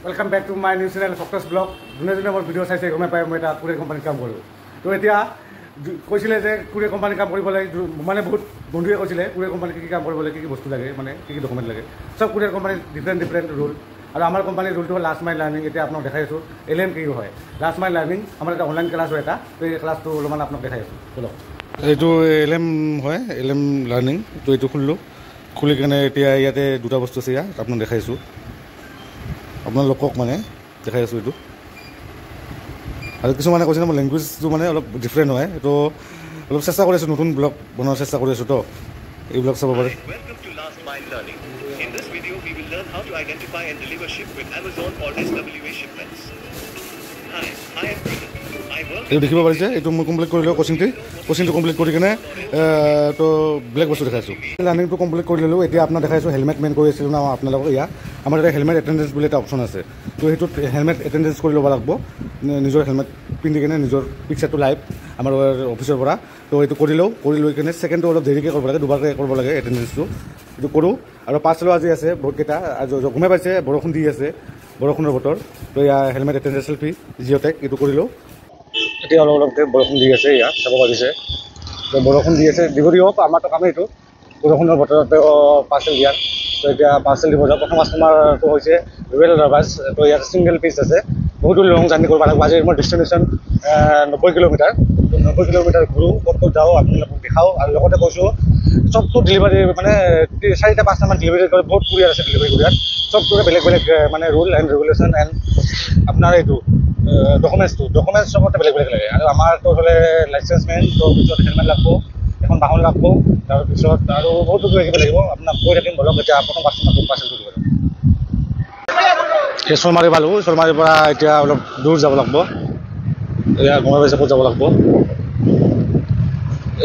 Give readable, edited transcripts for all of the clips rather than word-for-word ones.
Welcome back to my new channel Focus Blog. যোনে যোনে মোৰ ভিডিঅ' চাইছে গমে পাই মই এটা কুৰিয়াৰ কোম্পানীত কাম কৰোঁ। তো এতিয়া কৈছিলে যে কুৰিয়াৰ কোম্পানীত কাম কৰিব লাগে, মানে বহুত বন্ধুৱে কৈছিলে কুৰিয়াৰ কোম্পানীত কি কি কাম কৰিব লাগে, কি কি বস্তু লাগে, মানে কি কি ডকুমেণ্ট লাগে। চব কুৰিয়াৰ কোম্পানীত ডিফাৰেণ্ট ডিফাৰেণ্ট ৰুল। আৰু আমাৰ কোম্পানীৰ ৰুলটো হ'ল লাষ্ট মাইল লাৰ্ণিং। এতিয়া আপোনাক দেখাই আছোঁ এল এম কি হয় লাষ্ট মাইল লাৰ্ণিং। আমাৰ এটা অনলাইন ক্লাছ হয় এটা, তো এই ক্লাছটো অলপমান আপোনাক দেখাই আছোঁ। চলক, এইটো এল এম হয়, এল এম লাৰ্ণিং। তো এইটো খুলিলোঁ, খুলি কেনে এতিয়া ইয়াতে দুটা বস্তু আছে, ইয়াত আপোনাক দেখাইছোঁ, আপোনালোকক মানে দেখাই আছোঁ এইটো। আৰু কিছুমানে কৈছে মোৰ লেংগুৱেজটো মানে অলপ ডিফাৰেণ্ট হয়, তো অলপ চেষ্টা কৰি আছোঁ, নতুন ব্লগ বনোৱাৰ চেষ্টা কৰি আছোঁ। তো এইবিলাক চাব পাৰে। এইটো দেখিব পাৰিছে, এইটো মই কমপ্লিট কৰি ল'লোঁ কোচিংটো কমপ্লিট কৰি কিনে তো বেলেগ বস্তু দেখাইছোঁ। লাৰ্ণিংটো কমপ্লিট কৰি ল'লোঁ। এতিয়া আপোনাক দেখাইছোঁ হেলমেট মেইন কৰি আছিলোঁ ন আপোনালোকক। ইয়াত আমাৰ এটা হেলমেট এটেণ্ডেঞ্চ বুলি এটা অপশ্যন আছে, তো সেইটোত হেলমেট এটেণ্ডেঞ্চ কৰি ল'ব লাগিব, নিজৰ হেলমেট পিন্ধি কিনে নিজৰ পিকচাৰটো লাইভ আমাৰ অফিচৰ পৰা। তো এইটো কৰি লওঁ, কৰি লৈ কিনে ছেকেণ্ডটো অলপ দেৰিকৈ কৰিব লাগে, দুবাৰকৈ কৰিব লাগে এটেণ্ডেঞ্চটো, এইটো কৰোঁ। আৰু পাৰ্চেলো আজি আছে বহুতকেইটা, গমেই পাইছে বৰষুণ দি আছে, বৰষুণৰ বতৰ। তো ইয়াৰ হেলমেট এটেণ্ডেঞ্চ চেল্ফি জিঅ'টেক এইটো কৰি লওঁ। এতিয়া অলপ অলপকৈ বৰষুণ দি আছে, ইয়াত চাব পাৰিছে। তো বৰষুণ দি আছে, দিব দিয়ক, আমাৰতো কামেই এইটো বৰষুণৰ বতৰত পাৰ্চেল দিয়াৰ। তো এতিয়া পাৰ্চেল দিব যাওঁ। প্ৰথম কাষ্টমাৰটো হৈছে ৰয়েল ৰাবাৰ্ছ। তো ইয়াত ছিংগল পিচ আছে, বহুতো লং জাৰ্ণি কৰিব লাগিব। আজি মোৰ ডেষ্টিনেশ্যন 90 কিলোমিটাৰ। তো 90 কিলোমিটাৰ ঘূৰোঁ, ক'ত ক'ত যাওঁ আপোনালোকক দেখাওঁ। আৰু লগতে কৈছোঁ চবটো ডেলিভাৰী মানে 4টা 5টামান ডেলিভাৰী কৰে, বহুত কুৰিয়াৰ আছে ডেলিভাৰী কুৰিয়াৰ, চবটোৰে বেলেগ বেলেগ মানে ৰুল এণ্ড ৰেগুলেশ্যন এণ্ড আপোনাৰ এইটো ডকুমেণ্টছ চবতে বেলেগ বেলেগ লাগে। আৰু আমাৰতো হ'লে লাইচেঞ্চ মেইন, তাৰপিছত হেলমেট লাগব, এখন বাহন লাগব, তাৰপিছত আৰু বহুতো কিবা কিবি লাগিব। আপোনাক কৈ থাকিম বলক। এতিয়া প্ৰথম কাষ্টমাৰটো পাৰ্চেলটো দিব। এই শ'লমাৰী পালোঁ, শ'লমাৰীৰ পৰা এতিয়া অলপ দূৰ যাব লাগিব। এয়া গমে পাইছে ক'ত যাব লাগিব,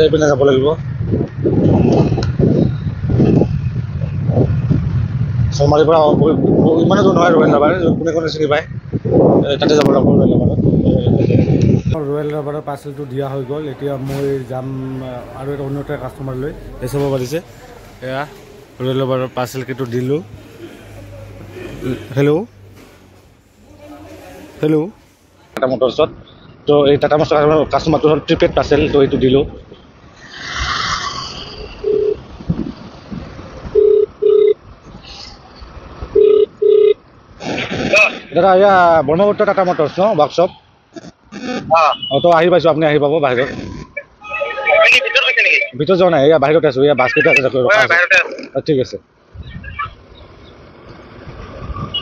এইপিনে যাব লাগিব। শ'লমাৰীৰ পৰা ইমানো দূৰ নহয়, ৰয়েল ৰাবাৰ কোনে কোনে চিনি পায়, তাতে যাব লাগিব। ৰয়েল ৰাবাৰত, ৰয়েল ৰাবাৰৰ পাৰ্চেলটো দিয়া হৈ গ'ল। এতিয়া মই যাম আৰু এটা অন্য এটা কাষ্টমাৰ লৈ। এই চাব পাৰিছে, এয়া ৰয়েল ৰাবাৰৰ পাৰ্চেলকেইটো দিলোঁ। হেল্ল' হেল্ল' টাটা মটৰ্ছত। তো এই টাটা মটৰ্ছৰ কাষ্টমাৰটো হ'ল প্ৰিপেইড পাৰ্চেল, তো এইটো দিলোঁ। দাদা এয়া ব্ৰহ্মপুত্ৰ টাটা মটৰ্ছ ন ৱৰ্কশ্বপ? অঁ, তো আহি পাইছোঁ, আপুনি আহি পাব। বাহিৰত ভিতৰত যোৱা নাই, এয়া বাহিৰতে আছোঁ, এয়া বাছকেইটা আছে। ঠিক আছে।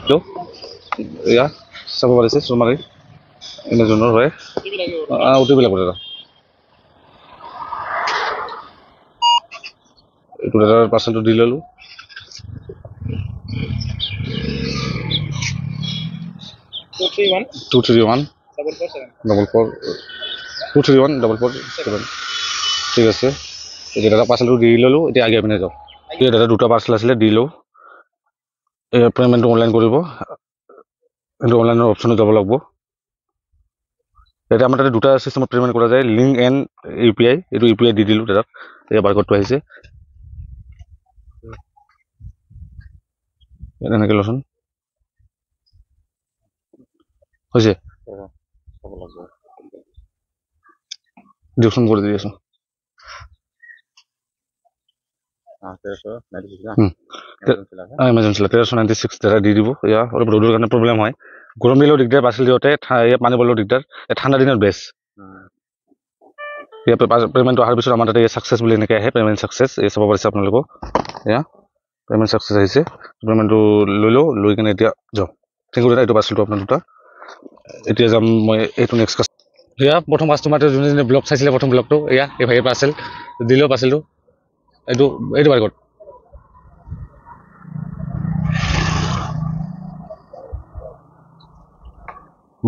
হেল্ল' এয়া চাব পাৰিছে শ'লমাৰী এমাজনৰ হয়, অ' টি পি লাগিব দাদা। এইটো দাদাৰ পাৰ্চেলটো দি ল'লোঁ। 2 3 1 4 4 2 3 1 4 4 7। ঠিক আছে, এতিয়া দাদা পাৰ্চেলটো দি ল'লোঁ। এতিয়া আগে পিনে যাওঁ। এতিয়া দাদা দুটা পাৰ্চেল আছিলে দি লওঁ। এই পে'মেণ্টটো অনলাইন কৰিব, কিন্তু অনলাইনৰ অপশ্যনত যাব লাগিব। এতিয়া আমাৰ তাতে দুটা চিষ্টেমত পে'মেণ্ট কৰা যায়, link and U P I. এইটো ইউ পি আই দি দিলোঁ দাদাক, এতিয়া বাৰকোডটো আহিছে। এনেকৈ লচোন হৈছে, দিয়কচোন, কৰি দি আছোঁ। এমাজন চিলা 1396 দাদা দি দিব। এয়া অলপ ৰ'দৰ কাৰণে প্ৰব্লেম হয়, গৰম দিলেও দিগদাৰ, পাৰ্চেল দিওঁতে পানী পৰিলেও দিগদাৰ, ঠাণ্ডা দিনত বেষ্ট। ইয়াৰ পে'মেণ্টটো অহাৰ পিছত আমাৰ তাতে ছাকচেছ বুলি এনেকৈ আহে, পে'মেণ্ট ছাকচেছ। এই চাব পাৰিছে আপোনালোকক, এয়া পে'মেণ্ট ছাকচেছ আহিছে। পে'মেণ্টটো লৈ লওঁ, লৈ কিনে এতিয়া যাওঁ। Thank U দাদা, এইটো পাৰ্চেলটো আপোনাৰ দুটা। এতিয়া যাম মই এইটো নেক্সট কাষ্ট। এয়া প্ৰথম কাষ্টমাৰটো যোনে যোনে ব্লগ চাইছিলে, প্ৰথম ব্লগটো, এয়া এই ভাইৰ পাৰ্চেল দিলেও, পাৰ্চেলটো এইটো এইটো বাৰকোড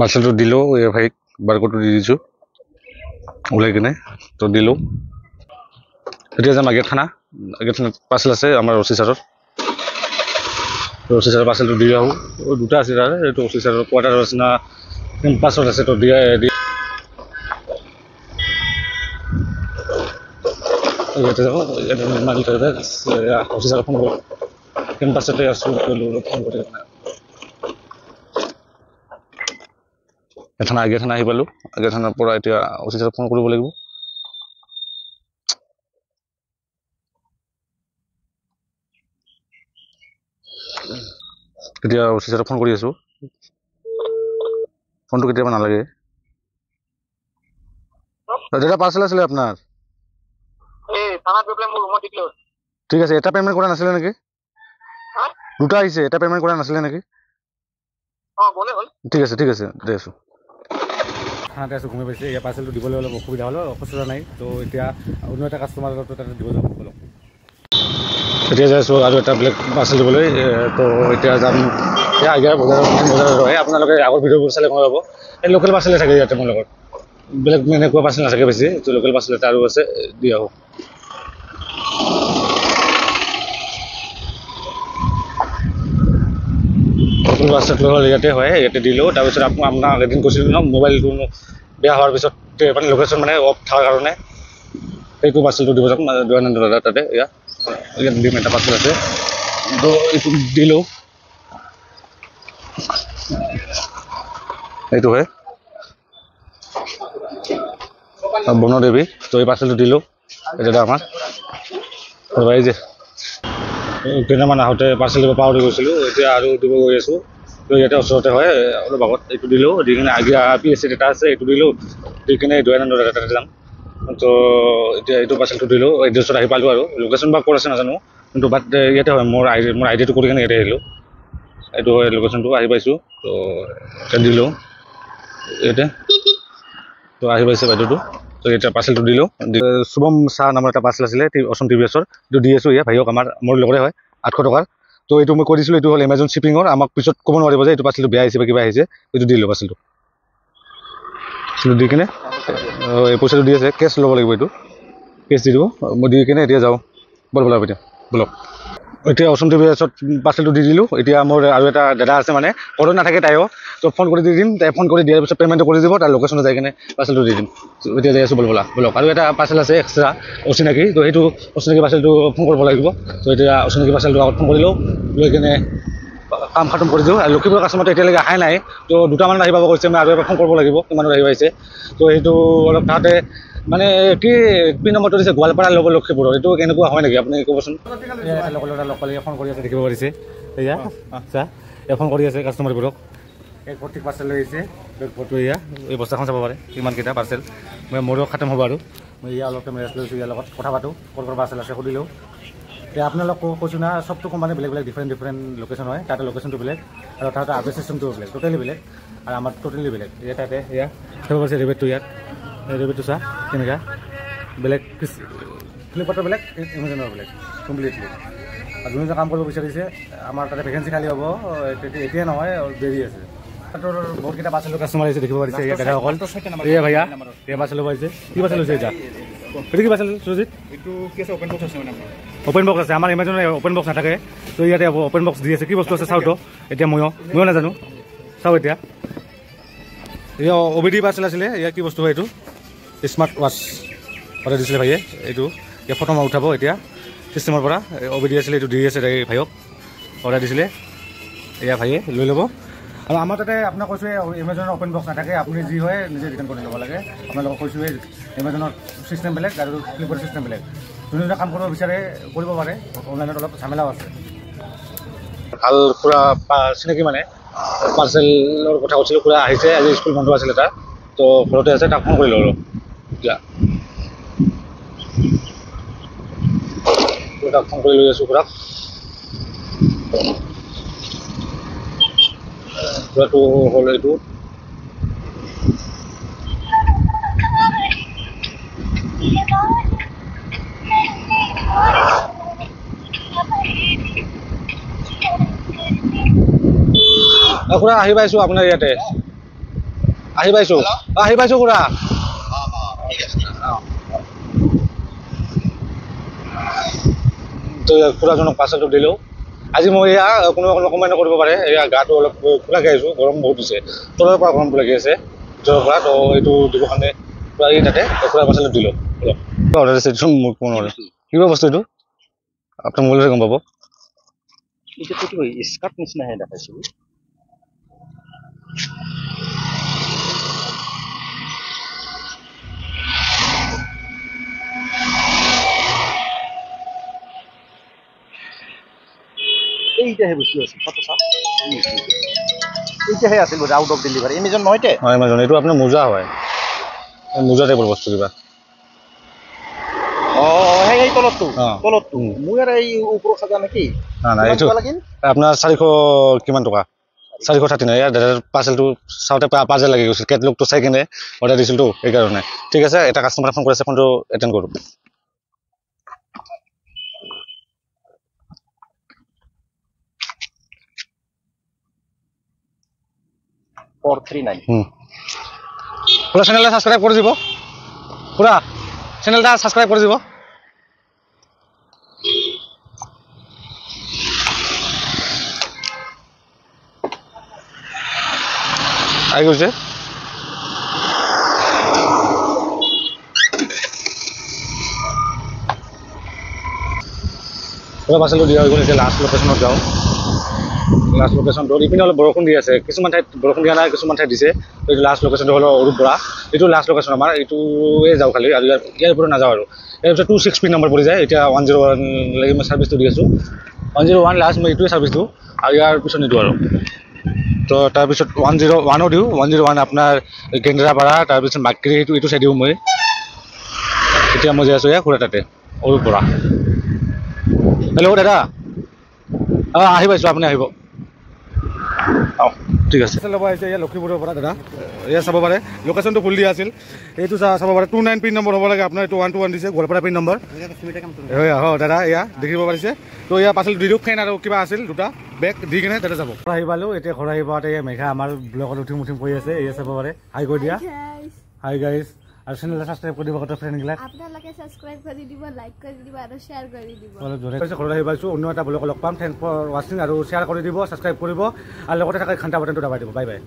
পাৰ্চেলটো দিলোঁ। এই ভাইক বাৰকোডটো দি দিছোঁ ওলাই কিনে, তো দিলোঁ। এতিয়া যাম আগে থানা, আগে থানাত পাৰ্চেল আছে আমাৰ অ চি ছাৰৰ। অ চি ছাৰৰ পাৰ্চেলটো দি আহোঁ। দুটা আছে তাৰ, এইটো অ চি ছাৰৰ কোৱাৰ্টাৰত আছে না কেম্পাছত আছে, তো দিয়া ইয়াতে যাব। ইয়াতে অ চি ছাৰক ফোন কৰোঁ, কেম্পাছতে আছোঁ, ফোন কৰি। থানা আগিয়া থানা আহি পালোঁ। আগিয়া থানাৰ পৰা এতিয়া অ' চি ছাৰক ফোন কৰিব লাগিব। এতিয়া অ' চি ছাৰক ফোন কৰি আছোঁ। ফোনটো কেতিয়াবা নালাগে। দাদা পাৰ্চেল আছিলে আপোনাৰ? ঠিক আছে, এটা পে'মেণ্ট কৰা নাছিলে নেকি? দুটা আহিছে, এটা পে'মেণ্ট কৰা নাছিলে নেকি? ঠিক আছে, ঠিক আছে, দি আছোঁ। থানাতে আছোঁ, ঘুমি পাইছে। ইয়াৰ পাৰ্চেলটো দিবলৈ অলপ অসুবিধা হ'ল, খুচুৰা নাই। তো এতিয়া অন্য এটা কাষ্টমাৰৰ তাতে দিব যাম অলপ। এতিয়া যাই আছোঁ আৰু এটা বেলেগ পাৰ্চেল দিবলৈ। তো এতিয়া যাম এতিয়া আগিয়া বজাৰৰ, বজাৰৰ হয়। আপোনালোকে আগৰ ভিডিঅ'বোৰ চালে গম পাব, এই লোকেল পাৰ্চেলে থাকে ইয়াতে মোৰ লগত, বেলেগ এনেকুৱা পাৰ্চেল নাথাকে বেছি। তো লোকেল পাৰ্চেল এটা আৰু আছে, দি আহোঁ। লোকেল পাৰ্চেলটো হ'ল ইয়াতে হয়, ইয়াতে দিলোঁ। তাৰপিছত আপোনাক এদিন কৈছিলোঁ ন, মোবাইলটো বেয়া হোৱাৰ পিছত মানে লোকেশ্যন মানে অফ থকাৰ কাৰণে সেইটো পাৰ্চেলটো দিব যাম দয়ানন্দ দাদা তাতে। ইয়াত ইয়াত দিম, এটা পাৰ্চেল আছে, তো এইটো দিলোঁ। এইটো হয় বনদেৱী। তো এই পাৰ্চেলটো দিলোঁ। এই দাদা আমাৰ এই যে কেইটামান আহোঁতে পাৰ্চেল দিব পাহৰি গৈছিলোঁ, এতিয়া আৰু দিব গৈ আছোঁ। তো ইয়াতে ওচৰতে হয়, অলপ আগত এইটো দিলোঁ। দি কিনে আগিয়া পি এছ চিত এটা আছে, এইটো দিলোঁ। দি কিনে দয়ানন্দ দাদা তাতে যাম। তো এতিয়া এইটো পাৰ্চেলটো দিলোঁ, এড্ৰেছত আহি পালোঁ। আৰু লোকেশ্যন বা ক'ত আছে নাজানো, কিন্তু বাট ইয়াতে হয়। মোৰ আইডিটো কৰি কিনে ইয়াতে আহিলোঁ। এইটো হয় লোকেশ্যনটো, আহি পাইছোঁ। তো এতিয়া দিলোঁ ইয়াতে। তো আহি পাইছে বাইদেউটো। তো এতিয়া পাৰ্চেলটো দিলোঁ। শুভম শ্বাহ নামৰ এটা পাৰ্চেল আছিলে অসম টি ভি এছৰ, এইটো দি আছোঁ। ইয়াত ভাইক আমাৰ মোৰ লগৰে হয়, 800 টকাৰ। তো এইটো মই কৈ দিছিলোঁ, এইটো হ'ল এমাজন শ্বিপিঙৰ, আমাক পিছত ক'ব নোৱাৰিব যে এইটো পাৰ্চেলটো বেয়া আহিছে বা কিবা আহিছে। এইটো দিলোঁ পাৰ্চেলটো দি কিনে এই পইচাটো দি আছে, কেছ ল'ব লাগিব, এইটো কেছ দি দিব। মই দি কিনে এতিয়া যাওঁ বল বলা, এতিয়া বলক। এতিয়া অসম টি ভি এছত পাৰ্চেলটো দি দিলোঁ। এতিয়া মোৰ আৰু এটা দাদা আছে, মানে ঘৰত নাথাকে তাইও, তো ফোন কৰি দি দিম। তাই ফোন কৰি দিয়াৰ পিছত পে'মেণ্টটো কৰি দিব, তাৰ লোকেশ্যনত যাই কিনে পাৰ্চেলটো দি দিম। এতিয়া যাই আছোঁ বল বলা বলক। আৰু এটা পাৰ্চেল আছে এক্সট্ৰা অচিনাকি, তো সেইটো অচিনাকি পাৰ্চেলটো ফোন কৰিব লাগিব। তো এতিয়া অচিনাকি পাৰ্চেলটো আগত ফোন কৰি লওঁ, লৈ কিনে কাম খতম কৰি দিওঁ। আৰু লখিমপুৰৰ কাষ্টমাৰটো এতিয়ালৈকে অহাই নাই, তো দুটামানত আহি পাব কৈছে। মই আৰু এবাৰ ফোন কৰিব লাগিব কিমানত আহি পাইছে। তো সেইটো অলপ তাহাঁতে মানে কি পিন নম্বৰটো দিছে গোৱালপাৰা ল'ব লখিমপুৰৰ, এইটো কেনেকুৱা হয় নেকি আপুনি ক'বচোন। লগ পালে ফোন কৰি আছে, দেখিব পাৰিছে। এয়া আচ্ছা, এই ফোন কৰি আছে কাষ্টমাৰবোৰক। এক ভৰ্তি পাৰ্চেল লৈ আহিছে, ভৰ্তি এয়া এই বস্তাখন চাব পাৰে কিমানকেইটা পাৰ্চেল। মই মোৰো খতম হ'ব আৰু মই এয়া অলপ টাইম ৰেষ্ট লৈছোঁ, ইয়াৰ লগত কথা পাতোঁ, ক'ৰ ক'ৰ পাৰ্চেল আছে সুধিলোঁ। এতিয়া আপোনালোক কৈছোঁ না, চবটো কোম্পানী বেলেগ বেলেগ ডিফাৰেণ্ট ডিফাৰেণ্ট লোকেশ্যন হয়, তাতে লোকেশ্যনটো বেলেগ আৰু তাতে আপডেট চিষ্টেমটো বেলেগ, টোটেলি বেলেগ আৰু আমাৰ টোটেলি বেলেগ। ইয়াত তাতে এয়া চাব পাৰিছে ৰেবেটটো, ইয়াত ৰেবেটটো চা কেনেকুৱা বেলেগ, ফ্লিপকাৰ্টৰ বেলেগ, এমাজনৰ বেলেগ কমপ্লিটলি। আৰু যোনে কাম কৰিব বিচাৰিছে আমাৰ তাতে ভেকেঞ্চি খালী হ'ব, এতিয়া নহয় দেৰি আছে। তোৰ বহুতকেইটা পাৰ্চেলৰ কাষ্টমাৰ আহিছে, দেখিব পাৰিছে। ইয়াত দাদাসকল, এয়া ভাইয়া এয়া পাৰ্চেল ল'ব আহিছে। কি পাৰ্চেল লৈছে এতিয়া? এইটো কি পাৰ্চেল সুজিত? এইটো কি আছে, অ'পেন বক্স আছে। মানে অ'পেন বক্স আছে, আমাৰ এমাজনৰ অ'পেন বক্স নাথাকে। তো ইয়াতে অ'পেন বক্স দি আছে, কি বস্তু আছে চাওঁ। তো এতিয়া ময়ো নাজানো, চাওঁ এতিয়া। এয়া অ' বি ডি পাৰ্চেল আছিলে, ইয়াৰ কি বস্তু হয় এইটো? স্মাৰ্ট ৱাচ অৰ্ডাৰ দিছিলে ভাইয়ে, এইটো এতিয়া ফটো মাৰি উঠাব এতিয়া চিষ্টেমৰ পৰা। অ' বি ডি আছিলে, এইটো দি আছে ভাইক অৰ্ডাৰ দিছিলে, এয়া ভাইয়ে লৈ ল'ব। আৰু আমাৰ তাতে আপোনাক কৈছোঁ এমাজনৰ অ'পেন বক্স নাথাকে, আপুনি যি হয় নিজে ৰিটাৰ্ণ কৰি ল'ব লাগে। আপোনালোকক কৈছোঁ এমাজনৰ চিষ্টেম বেলেগ আৰু ফ্লিপকাৰ্টৰ চিষ্টেম বেলেগ। যোনে যোনে কাম কৰিব বিচাৰে কৰিব পাৰে, অনলাইনত অলপ ঝামেলাও আছে। ভাল খুৰা চিনাকি মানে পাৰ্চেলৰ কথা কৈছিলোঁ, খুৰা আহিছে, আজি স্কুল বন্ধ আছিলে তাৰ, তো ঘৰতে আছে, তাক ফোন কৰিলোঁ আৰু এতিয়া তাক ফোন কৰি লৈ আছোঁ খুৰাক। খুৰাটো হ'ল এইটো খুৰা, আহি পাইছোঁ আপোনাৰ ইয়াতে, আহি পাইছোঁ, আহি পাইছোঁ খুৰা। তো খুৰাজনক পাৰ্চেলটো দিলোঁ। আজি মই এয়া কোনোবা কোনোবা কমেণ্ট কৰিব পাৰে, এয়া গাটো অলপ খোলাকৈ আহিছোঁ, গৰম বহুত দিছে, তলৰ পৰা গৰমটো লাগি আছে ভিতৰৰ পৰা। তো এইটো দিবৰ কাৰণে খুৰা এই তাতে খুৰা পাৰ্চেলটো দিলোঁ। অলপ অৰ্ডাৰ দিছে, এইটো মোক ক'ব নোৱাৰে কিবা বস্তু, এইটো আপোনাৰ মোবাইলতে গম পাব। স্কাৰ্ট নিচিনাহে দেখাইছোঁ। এইটাহে বস্তু আছিল, ফটো চাওক। এইটাহে আছিল বোধহয় আউট অফ ডেলিভাৰী। এমেজন নহয়তে? হয়, এমেজন। এইটো আপোনাৰ মোজা হয়, মোজা টাইপৰ বস্তু কিবা। অঁ, সেই তলতটো, তলতটো মোৰ আৰু এই ওপৰৰ খাজা নেকি? নাই নাই, এইটো আপোনাৰ 400 কিমান টকা, 439। ইয়াৰ দাদাৰ পাৰ্চেলটো চাওঁতে পাজেল লাগি গৈছিল, কেটলগটো চাই কিনে অৰ্ডাৰ দিছিলতো, সেইকাৰণে। ঠিক আছে, এটা কাষ্টমাৰে ফোন কৰিছে, ফোনটো এটেণ্ড কৰোঁ। পুৰা চেনেলটা ছাবস্ক্ৰাইব কৰি দিব, পুৰা চেনেলটা ছাবস্ক্ৰাইব কৰি দিব। আহি গৈছে। পাৰ্চেলটো দিয়া হৈ গ'ল। এতিয়া লাষ্ট লোকেশ্যনত যাওঁ। লাষ্ট লোকেশ্যনটো ইপিনে অলপ বৰষুণ দি আছে, কিছুমান ঠাইত বৰষুণ দিয়া নাই, কিছুমান ঠাইত দিছে। এইটো লাষ্ট লোকেশ্যনটো হ'ল অৰূপ বৰা, এইটো লাষ্ট লোকেশ্যন আমাৰ, এইটোৱে যাওঁ খালি আৰু ইয়াৰ ওপৰত নাযাওঁ আৰু। ইয়াৰ পিছত 26 পিন নম্বৰ পৰি যায়। এতিয়া 101 লাগি মই ছাৰ্ভিচটো দি আছোঁ, 101 লাষ্ট মই এইটোৱে ছাৰ্ভিচ দিওঁ আৰু ইয়াৰ পিছত নিদিওঁ আৰু। তো তাৰপিছত 101ও দিওঁ, 101 আপোনাৰ গেন্দ্ৰাপাৰা, তাৰপিছত মাকৰি, এইটো চাই দিওঁ মই। এতিয়া মই যাই আছোঁ ইয়াৰ খুৰা তাতে অৰূপ বৰা। হেল্ল' দাদা, অঁ আহি পাইছোঁ, আপুনি আহিব। অঁ ঠিক আছে। ল'ব আহিছে ইয়াত লখিমপুৰৰ পৰা দাদা, এয়া চাব পাৰে লোকেশ্যনটো ভুল দিয়া আছিল, এইটো চাব পাৰে 29 পিন নম্বৰ হ'ব লাগে আপোনাৰ, এইটো 121 দিছে, গোৱালপাৰা পিন নম্বৰ। হয় হয় দাদা, এয়া দেখিব পাৰিছে। তো এয়া পাৰ্চেল দি দিওঁ, ফেন আৰু কিবা আছিল দুটা বেগ দি কিনে তাতে যাব। আহি পালোঁ, এতিয়া ঘৰ আহি পাওঁতে এয়া মেঘা আমাৰ ব্লগত উঠিম উঠিম কৰি আছে, এয়া চাব পাৰে। হাই কৈ দিয়া, হাই গাইজ। আৰু চেনেলটা ছাবস্ক্ৰাইব কৰি দিব গোটেই ফ্ৰেণ্ডবিলাক, আপোনালোকে ছাবস্ক্ৰাইব কৰি দিব, লাইক কৰি দিব আৰু শ্বেয়াৰ কৰি দিব। অলপ জোৰে ঘৰত আহি পাইছোঁ, অন্য এটা ব্লগত লগ পাম। Thank for ৱাচিং আৰু শ্বেয়াৰ কৰি দিব, ছাবস্ক্ৰাইব কৰিব আৰু লগতে থকা ঘণ্টা বাটনটো দবাই দিব। Bye bye.